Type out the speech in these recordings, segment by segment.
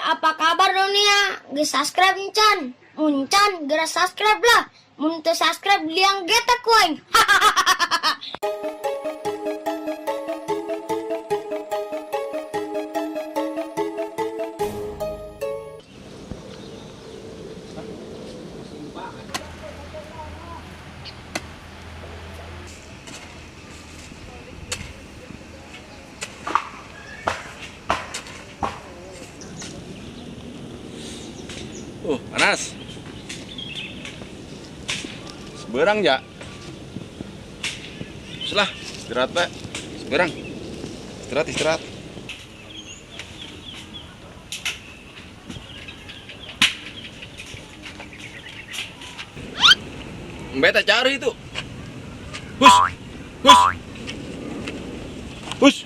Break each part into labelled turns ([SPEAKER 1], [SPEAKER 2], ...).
[SPEAKER 1] Apa kabar dunia? Geus subscribe encan? Mun can, geura subscribe lah. Mun teu subscribe liang getek ku aing.
[SPEAKER 2] Panas. Seberang ya. Selah, istirahat, Pak. Seberang. Istirahat, istirahat. Beta cari itu. Hus. Hus. Hus.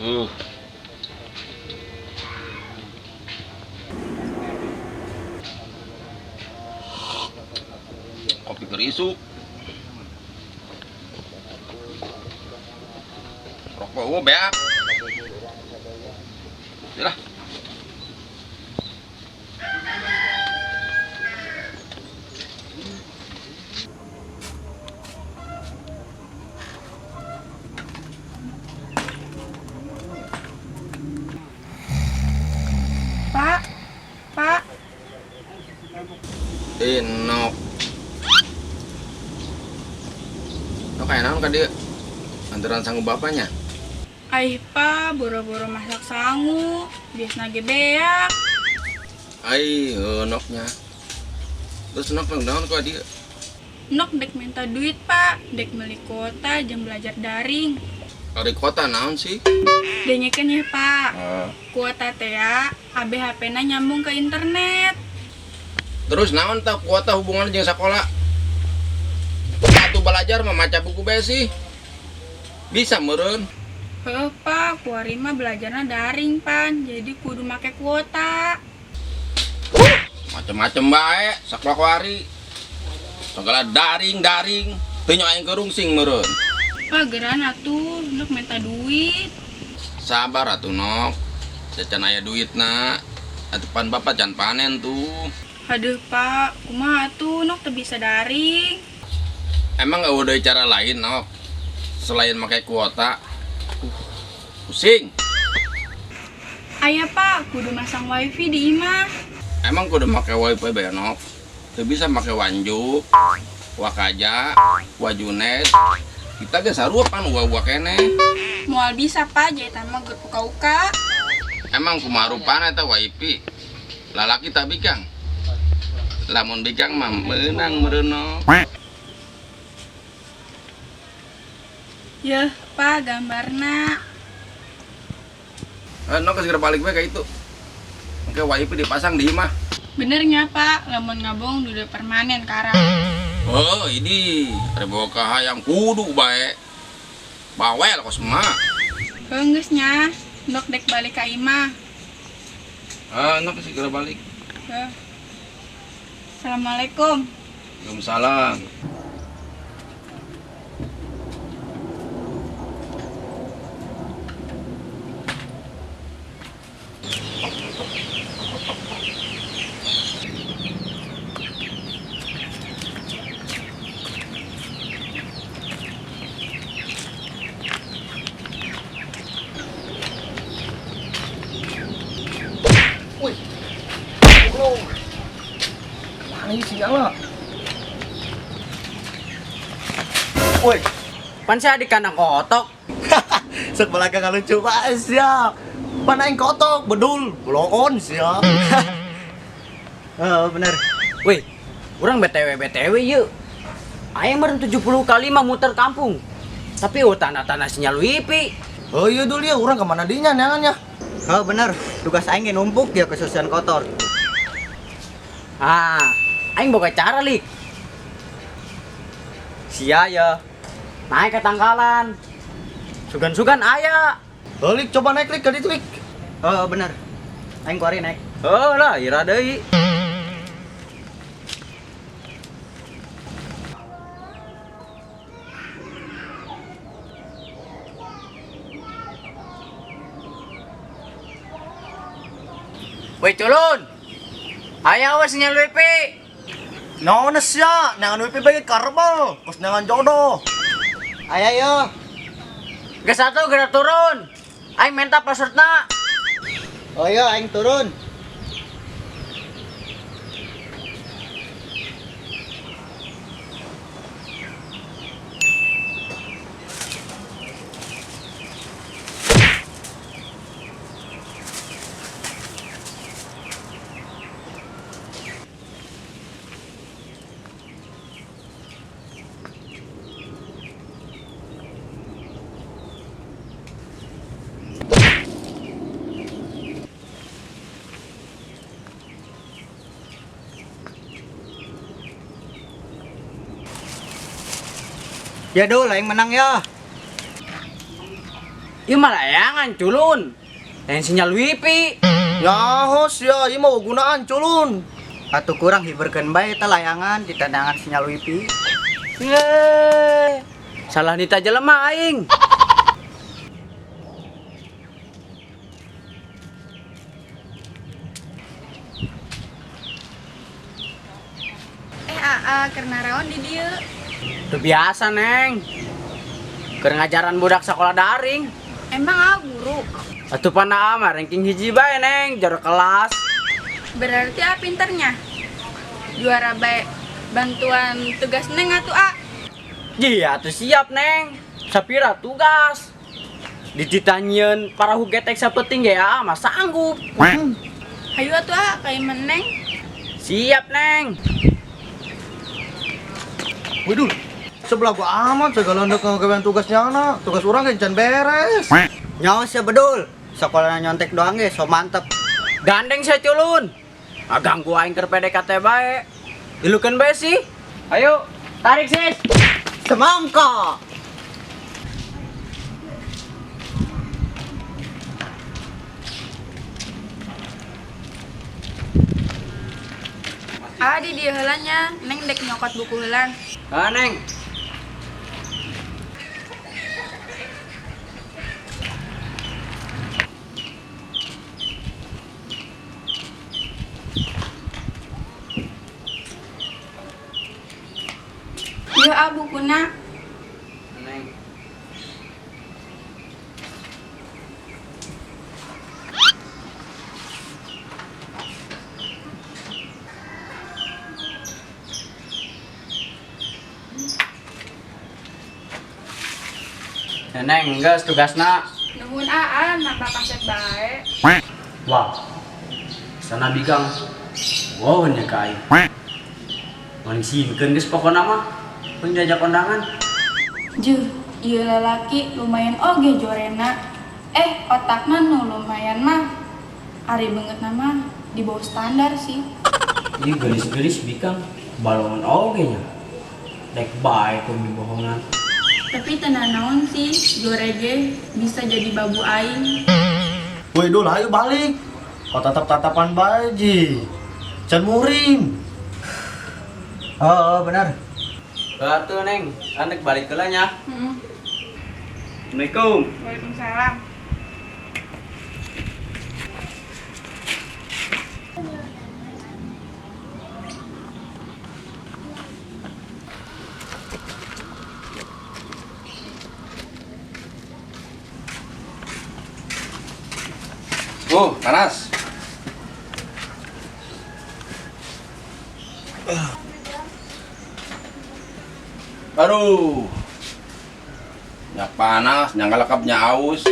[SPEAKER 2] Aduh. Kopi kerisuk. Rokok gua beak. Yalah.
[SPEAKER 3] Pak, Pak.
[SPEAKER 2] Nok. Nok kayak naon ka dieu? Antaran sanggup bapaknya.
[SPEAKER 3] Aih, Pak, boro-boro masak sangu, biasna ge beak.
[SPEAKER 2] Ai, noknya. Terus nok nang naon ka dieu?
[SPEAKER 3] Nok dek minta duit, Pak, dek beli kuota jam belajar daring.
[SPEAKER 2] Dari kota naon sih?
[SPEAKER 3] Dengekeun ya, Pak. Kuota teh ya, AB H P-na nyambung ke internet.
[SPEAKER 2] Terus naon tah kuota hubungannya jeung sekolah? Satu belajar mah maca buku bae sih. Bisa meureun.
[SPEAKER 3] Heuh, Pak, kuari mah belajarna daring, Pan. Jadi kudu make kuota.
[SPEAKER 2] Macem-macem bae sakola kuari. Segala daring-daring, teu nyo aing kerungsing meureun.
[SPEAKER 3] Pak, geran atuh, Nok minta duit.
[SPEAKER 2] Sabar atuh, Nok. Cacan aya duitna. Atuh pan bapak can panen tuh.
[SPEAKER 3] Aduh, Pak, kumaha atuh, Nok teu bisa daring.
[SPEAKER 2] Emang gak ada cara lain, Nok? Selain pakai kuota. Pusing.
[SPEAKER 3] Aya, Pak, kudu masang wifi di imah.
[SPEAKER 2] Emang kudu make wifi bae, Nok? Teu bisa make Wanju, Wakaja, Wajunet. Kita ge sarua pan uwa-uwa keneh.
[SPEAKER 3] Moal bisa, Pak, jahitan mah geur uka-uka.
[SPEAKER 2] Emang kumaha rupana eta wifi? Lalaki tak bikang. Lamun bikang mah meunang meureun, Nok.
[SPEAKER 3] Yeuh, Pak, gambarna.
[SPEAKER 2] Nok segera balik bae ka itu. Oke, wifi dipasang di imah.
[SPEAKER 3] Benernya, Pak, lamun ngabong duda permanen karang.
[SPEAKER 2] Oh, ini rebo kahayang kudu bae. Bawel kos emak.
[SPEAKER 3] Heuh, geus nya. Nok dek balik ka imah.
[SPEAKER 2] Nok segera balik.
[SPEAKER 3] Heuh. Assalamualaikum.
[SPEAKER 2] Waalaikumsalam.
[SPEAKER 4] Wih, belum. Mana ini sinyalnya? Woi,
[SPEAKER 5] pan saya di kandang kotok.
[SPEAKER 4] Sok balaga ngalucu bae sia. Pan aing kotok, bedul, bloon sia.
[SPEAKER 5] Heeh, bener. Wih, urang BTW BTW yeuh. Aing meureun 70 kali mah muter kampung. Tapi oh tanda-tanda sinyal wifi.
[SPEAKER 4] Oh iya dul ya, urang kemana dinya neangannya?
[SPEAKER 6] Oh bener, tugas aing ge numpuk ya kesusahan kotor.
[SPEAKER 5] Ah, aing boga cara lik. Sia ya, naik ke tangkalan. Sugan-sugan aya.
[SPEAKER 4] Balik coba naik lik ka ditu lik.
[SPEAKER 6] Oh, bener. Aing kuari naik.
[SPEAKER 5] Oh lah, ira deui. Woi culun. Aya we sinyal WP.
[SPEAKER 4] Naon sia, neangan WP bae karbel, kos neangan jodoh.
[SPEAKER 6] Aya yo.
[SPEAKER 5] Geus atuh geura turun. Aing minta passwordna.
[SPEAKER 6] Oh iya, aing turun. Ya dul, aing menang ya.
[SPEAKER 5] Ieu mah layangan culun. Lain sinyal wifi.
[SPEAKER 4] Nyaho sia, ieu mah gunaan culun.
[SPEAKER 6] Atuh kurang hiburkeun bae teh layangan di tendangan sinyal wifi.
[SPEAKER 5] Yeay. Salah nita jelema aing.
[SPEAKER 3] Eh aa, keur naraon di dieu.
[SPEAKER 5] Udah biasa, Neng. Keur ngajaran budak sekolah daring.
[SPEAKER 3] Emang aa guru.
[SPEAKER 5] Atuh pana mah ranking hiji bae, Neng, jero kelas.
[SPEAKER 3] Berarti aa pinternya. Juara bae bantuan tugas Neng atuh a.
[SPEAKER 5] Iya, atuh siap, Neng. Sapira tugas. Dititanyeun parahu getek sapeting ge aa mah sanggup.
[SPEAKER 3] Hayu atuh a ka imah Neng.
[SPEAKER 5] Siap, Neng.
[SPEAKER 4] Waduh, sebelah gua amat segala ndek ngagawean tugasnya anak. Tugas urang ge can beres.
[SPEAKER 6] Nyaho sia bedul. Sekolah nyontek doang ge so mantep.
[SPEAKER 5] Gandeng saya culun. Ah, ganggu aing keur PDKT bae. Ilukeun bae sih. Ayo, tarik sis.
[SPEAKER 6] Semangka.
[SPEAKER 3] Aa di dieu heula nya, Neng dek nyokot buku heula.
[SPEAKER 5] Ah, Neng.
[SPEAKER 3] Ieu a bukuna.
[SPEAKER 5] Neng. Ya, Neng, geus tugasna.
[SPEAKER 3] Nuhun aa, nambah kaset bae.
[SPEAKER 5] Wah. Sana bigang. Wow, nya ka aing. Maling simkeun geus pokona mah. Pun diajak kondangan.
[SPEAKER 3] Juh, ieu lalaki lumayan oge jorena. Eh, otakna nu lumayan mah. Ari beungeutna mah di bawah standar sih.
[SPEAKER 5] Ieu geulis-geulis bikang balongan oge nya. Dek bae ku bohongan.
[SPEAKER 3] Tapi teu nanaon sih, jore ge bisa jadi babu aing.
[SPEAKER 4] Woi dul, ayo balik. Kok tatap-tatapan bae ji. Can murim.
[SPEAKER 6] Oh, bener.
[SPEAKER 5] Batu Neng, kan dek balik heula nya.
[SPEAKER 3] Heeh.
[SPEAKER 5] Assalamualaikum.
[SPEAKER 3] Waalaikumsalam.
[SPEAKER 2] Oh, panas. Aduh. Nya panas, nya ngalekap, nya aus.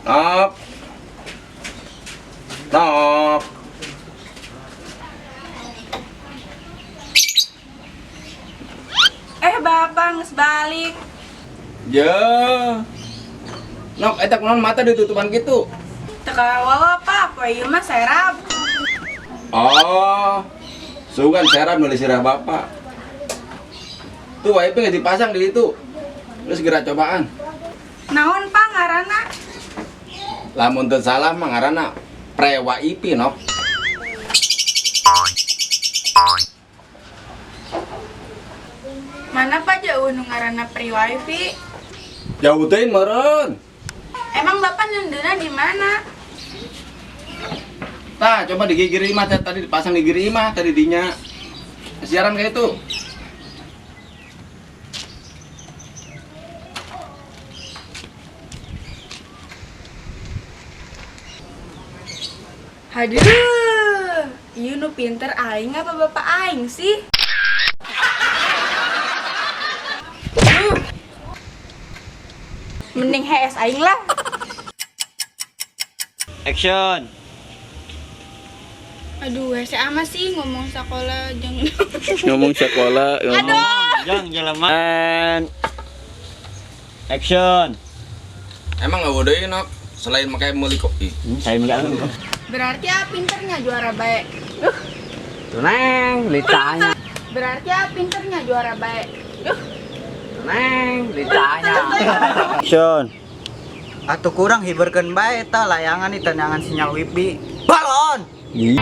[SPEAKER 2] Nop. Nop.
[SPEAKER 3] Eh, bapak geus balik.
[SPEAKER 2] Je. Nok, eta kunaon mata ditutupan gitu?
[SPEAKER 3] Teu kawawa, Pak, poe ieu mah serap.
[SPEAKER 2] Oh. Sugan serap nulis sirah bapak. Tuh wifi nggak dipasang di situ. Terus segera cobaan.
[SPEAKER 3] Naon Pak ngaranna?
[SPEAKER 2] Lamun teu salah mah ngaranna Prewa IP, Nop.
[SPEAKER 3] Mana Pak jauh nu ngaranna Pri Wifi?
[SPEAKER 2] Jauh teuing meureun.
[SPEAKER 3] Emang Bapak nyendeuna di mana?
[SPEAKER 2] Tah, coba di gigir imah teh, tadi dipasang di gigir imah tadi dinya. Siaran kayak itu.
[SPEAKER 3] Haduh, ieu nu pinter aing apa bapak aing sih? Duh. Mending HS aing lah.
[SPEAKER 6] Action.
[SPEAKER 3] Aduh, hese amat sih ngomong sekolah jangan.
[SPEAKER 2] Ngomong sekolah, ngomong.
[SPEAKER 6] Jang jalaman. Action.
[SPEAKER 2] Emang nggak bodoh Nok? Selain pakai meuli kopi.
[SPEAKER 6] Saya enggak.
[SPEAKER 3] Berarti ah pinternya juara baik.
[SPEAKER 5] Tuh neng, litanya.
[SPEAKER 3] Berarti ah pinternya juara baik.
[SPEAKER 5] Tuh neng, litanya.
[SPEAKER 6] Action. Atuh kurang hiburkeun bae eta layangan nih tenangan sinyal wifi. Balon.
[SPEAKER 5] Iya.